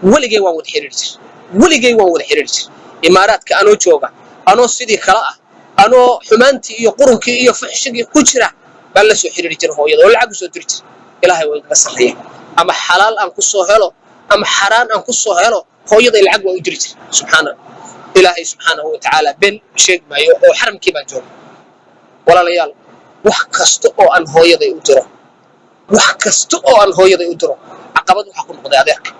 Weligay waan wada xiriiri jir, weligay waan wada xiriiri jir. Imaaraadka anoo jooga, anoo sidii kale ah, anoo xumaantii iyo qurunkii iyo fuxshigii ku jira baan la soo xiriiri jira hooyada oo lacag u soo diri jira. Ilaahay waa igaga sarreeya. Ama xalaal aan ku soo helo ama xaraan aan ku soo helo, hooyaday lacag waa u diri jira. Subxaana Ilaahay subxaanahu watacaala, been sheegi maayo oo xaramkii baan jooga. Walaalayaal, wax kasta oo aan hooyaday u diro, wax kasta oo aan hooyaday u diro, caqabad waxaa ku noqday adeerka.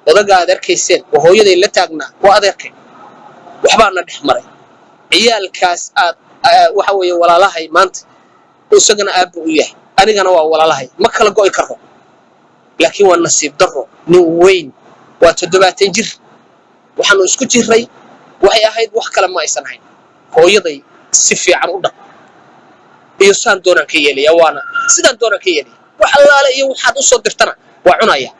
Odaga aad arkayseen oo hooyaday la taagnaa waa adeerkay. Waxbaana dhex maray. Ciyaalkaas aad waxa weeye walaalahay maanta, isagana aabba u yahay, anigana waa walaalahay, ma kala go'i karo. Laakiin waa nasiib darro, nin weyn waa, 70 jir. Waxaanu isku jirray waxay ahayd, wax kale ma aysan ahayn, hooyaday si fiican u dhaq iyo saan doonaan ka yeelaya, waana sidaan doonaan ka yeelaya. Wax allaale iyo waxaad u soo dirtana waa cunaya.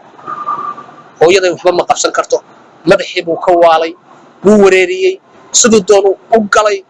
Hooyaday waxba ma qabsan karto. Madaxii buu ka waalay, wuu wareeriyey, siduu doonu u galay,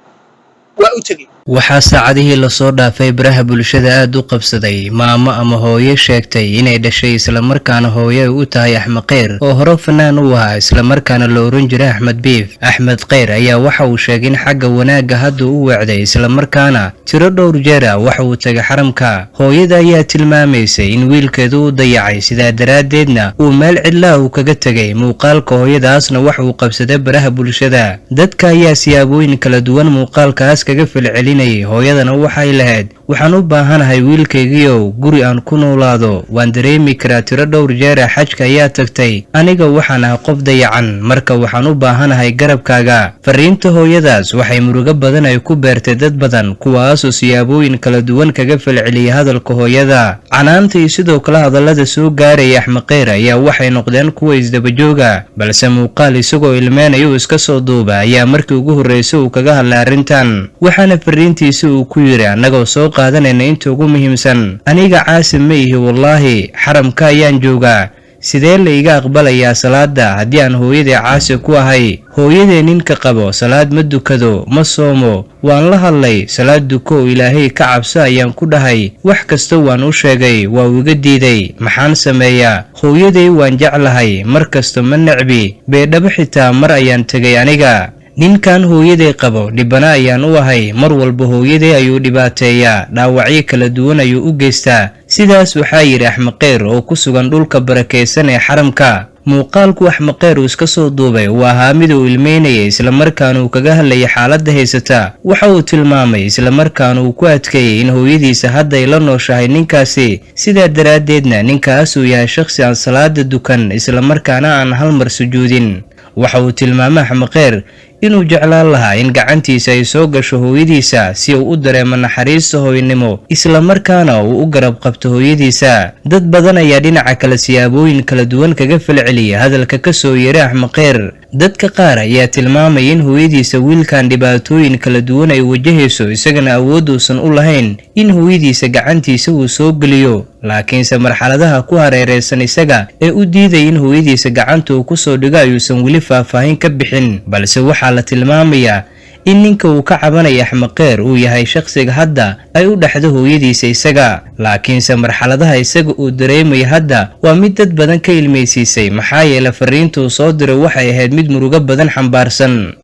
waa u tegey. Waxaa saacadihii lasoo dhaafay baraha bulshada aad u qabsaday maamo ama hooyo sheegtay inay dhashay islamarkaana hooyo ay u tahay Axmed Kheyr, oo hore fanaan u ahaa, islamarkaana la oran jiray Axmed Biif. Axmed Kheyr ayaa waxa uu sheegay in xagga wanaagga hadda u weecday, islamarkaana tiro dhowr jeer ah waxa uu tagay xaramka. Hooyada ayaa tilmaamaysay in wiilkeedu u dayacay, sidaa daraaddeedna uu meel cidlaha uu kaga tegay. Muuqaalka hooyadaasna waxa uu qabsaday baraha bulshada. Dadka ayaa siyaabooyin kala duwan muuqaalkaas kaga falcelinayay. Hooyadana waxay lahayd: "Waxaan u baahanahay wiilkaygiiow guri aan ku noolaado. Waan dareemi karaa, tiro dhowr jeera xajka ayaa tagtay. Aniga waxaan ah qof dayacan, marka waxaan u baahanahay garabkaaga." Fariinta hooyadaas waxay murugo badan ay ku beertay dad badan, kuwaasoo siyaabooyin kala duwan kaga falceliyay hadalka hooyada. Canaanta iyo sidoo kale hadallada soo gaaraya Axmed Kheyr ayaa waxay noqdeen kuwa isdabajooga, balse muuqaal isagoo ilmeynaya uu iska soo duuba ayaa markii ugu horreysay uu kaga hadlay arrintan. Waxaana fariintiisa uu ku yidhi, annagoo soo qaadanayna inta ugu muhiimsan: "Aniga caasim ma ihi, wallaahi xaramka ayaan joogaa. Sidee la iga aqbalayaa salaada haddii aan hooyaday caasi ku ahay? Hooyaday ninka qabo salaad ma dukado, ma soomo. Waan la hadlay, salaad duko oo Ilaahay ka cabso ayaan ku dhahay. Wax kasta waan u sheegay, waa uu iga diiday. Maxaan sameeyaa? Hooyaday waan jeclahay mar kasta, ma necbi. Beedhabo xitaa mar ayaan tegay. Aniga ninkan hooyaday qabo dhibana ayaan u ahay. Mar walba hooyaday ayuu dhibaateeyaa, dhaawacyo kala duwan ayuu u geystaa." Sidaas waxaa yidhi Axmed Kheyr oo ku sugan dhulka barakaysan ee xaramka. Muuqaalku Axmed Kheyr uu iska soo duubay uu ahaa mid uu ilmeynayay, islamarkaana uu kaga hadlayay xaaladda haysata. Waxa uu tilmaamay, islamarkaana uu ku adkeeyey in hooyadiisa hadda ay la nooshahay ninkaasi, sidaa daraaddeedna ninkaas uu yahay shakhsi aan salaada dukan, islamarkaana aan hal mar sujuudin. Waxa uu tilmaamay Axmed Kheyr inuu jeclaan lahaa in gacantiisa ay soo gasho hooyadiisa, si uu u dareemo naxariista hooynimo, islamarkaana uu u garab qabto hooyadiisa. Dad badan ayaa dhinaca kale siyaabooyin kala duwan kaga falceliya hadalka ka soo yeeray Axmed Kheyr. Dadka qaar ayaa tilmaamaya in hooyadiisa wiilkan dhibaatooyin kala duwan ay wajahayso, isagana awood uusan u lahayn in hooyadiisa gacantiisa uu soo geliyo, laakiinse marxaladaha ku hareereysan isaga ee u diidaya in hooyadiisa gacanta uu kusoo dhigo ayuusan weli faahfaahin ka bixin. Balse waxaa la tilmaamayaa in ninka uu ka cabanaya Axmed Kheyr uu yahay shakhsiga hadda ay u dhexdo hooyadiisa isaga, laakiinse marxaladaha isaga uu dareemaya hadda waa mid dad badan ka ilmaysiisay, maxaa yeele fariintuu soo diray waxay ahayd mid murugo badan xambaarsan.